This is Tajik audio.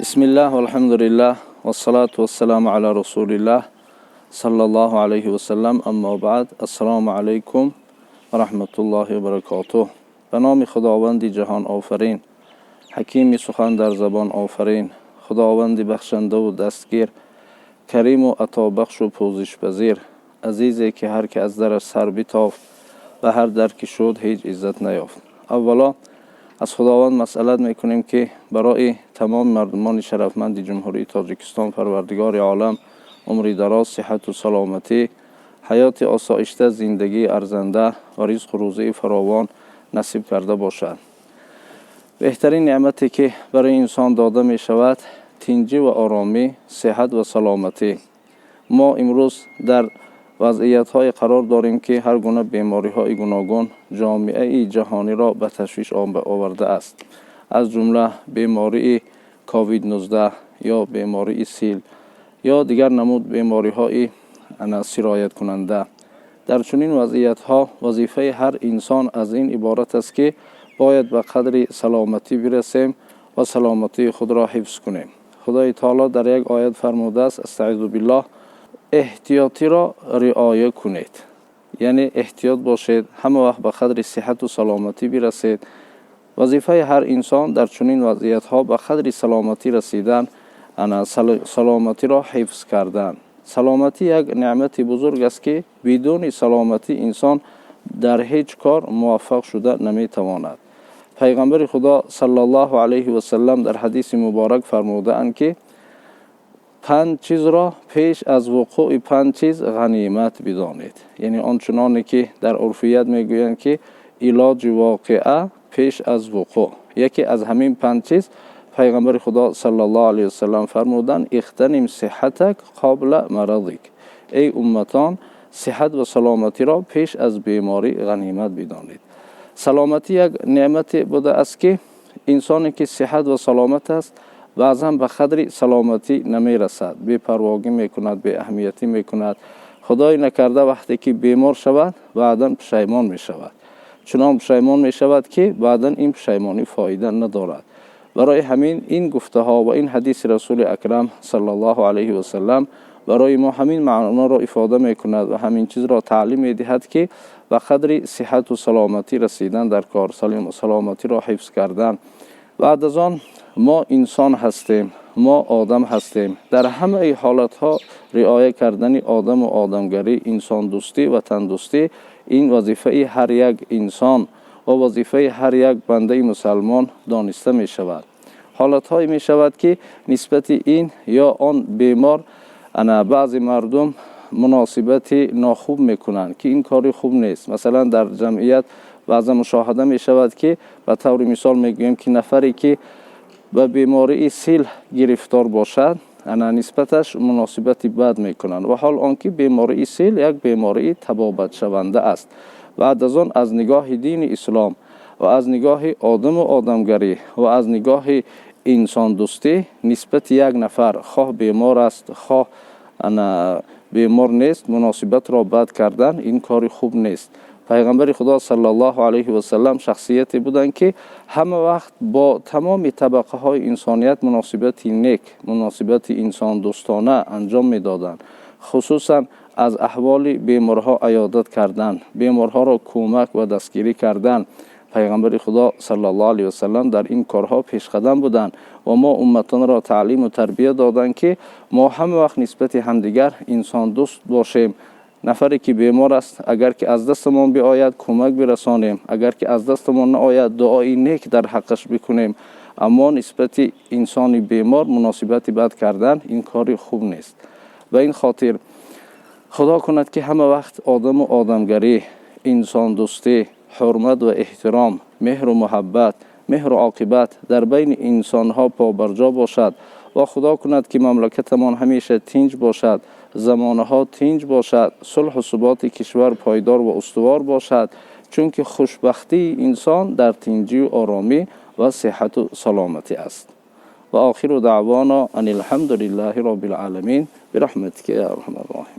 Бисмиллаҳ, валҳамдулиллаҳ, вассалату вассаламу ала расулиллаҳ, саллаллоҳу алайҳи васаллам, аммо баъд. Ассалому алайкум ва раҳматуллоҳи ва баракотуҳ. Ба номи Худованди ҷаҳонофарин, ҳакими сухан дар забон офарин, Худованди бахшандаву дастгир, кариму атобахшу пӯзишпазир, азизе ки ҳар ки аз дараш сар битофт ва ҳар дар ки шуд, ҳеҷ иззат наёфт. Аввало аз Худованд масъалат мекунем, ки барои тамоми мардумони шарафманди Ҷумҳурии Тоҷикистон Парвардигори олам умри дароз, сиҳату саломатӣ, ҳаёти осоишта, зиндагии арзанда ва ризқу рӯзии фаровон насиб карда бошад. Беҳтарин неъмате, ки барои инсон дода мешавад, тинҷӣ ва оромӣ, сиҳат ва саломатӣ. Мо имрӯз дар вазъиятҳое қарор дорем, ки ҳар гуна бемориҳои гуногун ҷомеаи ҷаҳониро ба ташвиш овардааст, аз ҷумла бемории ковид-19 ё бемории сил ё дигар намуд бемориҳои сирояткунанда. Дар чунин вазъиятҳо вазифаи ҳар инсон аз ин иборат аст, ки бояд ба қадри саломатӣ бирасем ва саломатии худро ҳифз кунем. Худои таоло дар як оят фармудааст, астаизу биллоҳ: эҳтиётиро риоя кунед, яъне эҳтиёт бошед, ҳама вақт ба қадри сиҳату саломатӣ бирасед. Вазифаи ҳар инсон дар чунин вазъиятҳо ба қадри саломатӣ расидан, саломатиро ҳифз кардан. Саломатӣ як неъмати бузург аст, ки бидуни саломатӣ инсон дар ҳеҷ кор муваффақ шуда наметавонад. Пайғамбари Худо саллаллоҳу алайҳи васаллам дар ҳадиси муборак фармудаанд, ки панҷ чизро пеш аз вуқӯи панҷ чиз ғанимат бидонед. Яъне он чуноне ки дар урфият мегӯянд, ки илоҷи воқеа пеш аз вуқӯъ. Яке аз ҳамин панҷ чиз пайғамбари Худо саллаллоҳу алайҳи васаллам фармуданд: اغتنم صحتك قبل مرضك. Эй умматон, сиҳат ва саломатиро пеш аз беморӣ ғанимат бидонед. Саломатӣ як неъмате будааст, ки инсоне ки сиҳат ва саломат аст, баъзан ба қадри саломатӣ намерасад, бепарвогӣ мекунад, беаҳамиятӣ мекунад. Худое накарда, вақте ки бемор шавад, баъдан пушаймон мешавад, чунон пушаймон мешавад, ки баъдан ин пушаймонӣ фоида надорад. Барои ҳамин ин гуфтаҳо ва ин ҳадиси Расули Акрам саллаллоҳу алайҳи васаллам барои мо ҳамин маъноро ифода мекунад ва ҳамин чизро таълим медиҳад, ки ба қадри сиҳату саломатӣ расидан дар кор, саломатиро ҳифз кардан. Баъд аз он мо инсон ҳастем, мо одам ҳастем. Дар ҳамаи ҳолатҳо риоя кардани одаму одамгарӣ, инсондӯстӣ, ватандӯстӣ — ин вазифаи ҳар як инсон ва вазифаи ҳар як бандаи мусалмон дониста мешавад. Ҳолатҳое мешавад, ки нисбати ин ё он бемор ана баъзе мардум муносибати нохуб мекунанд, ки ин кори хуб нест. Масалан, дар ҷамъият баъзан мушоҳада мешавад, ки ба таври мисол мегӯем, ки нафаре ки ба бемории сил гирифтор бошад, ана нисбаташ муносибати бад мекунанд, ва ҳол он ки бемории сил як бемории табобатшаванда аст. Баъд аз он аз нигоҳи дини ислом ва аз нигоҳи одаму одамгарӣ ва аз нигоҳи инсондӯстӣ нисбати як нафар, хоҳ бемор аст, хоҳ ана бемор нест, муносибатро бад кардан — ин кори хуб нест. Пайғамбари Худо саллаллоҳу алайҳи васаллам шахсияте буданд, ки ҳама вақт бо тамоми табақаҳои инсоният муносибати нек, муносибати инсондӯстона анҷом медоданд. Хусусан аз аҳволи беморҳо аёдат кардан, беморҳоро кӯмак ва дастгирӣ кардан. Пайғамбари Худо саллаллоҳу алайҳи васаллам дар ин корҳо пешқадам буданд ва мо умматонро таълиму тарбия доданд, ки мо ҳама вақт нисбати ҳамдигар инсондӯст бошем. Нафаре ки бемор аст, агар ки аз дастамон биояд, кӯмак бирасонем, агар ки аз дастамон наояд, дуои нек дар ҳаққаш бикунем. Аммо нисбати инсони бемор муносибати бад кардан — ин кори хуб нест. Ба ин хотир Худо кунад, ки ҳама вақт одаму одамгарӣ, инсондӯстӣ, ҳурмат ва эҳтиром, меҳру муҳаббат, меҳру оқибат дар байни инсонҳо побарҷо бошад ва Худо кунад, ки мамлакатамон ҳамеша тинҷ бошад, замонаҳо тинҷ бошад, сулҳу суботи кишвар пойдор ва устувор бошад, чунки хушбахтии инсон дар тинҷию оромӣ ва сиҳату саломатӣ аст. Ва охиру даъвона ан алҳамду лиллаҳи роббил оламин бирахматика я арҳамар роҳимин.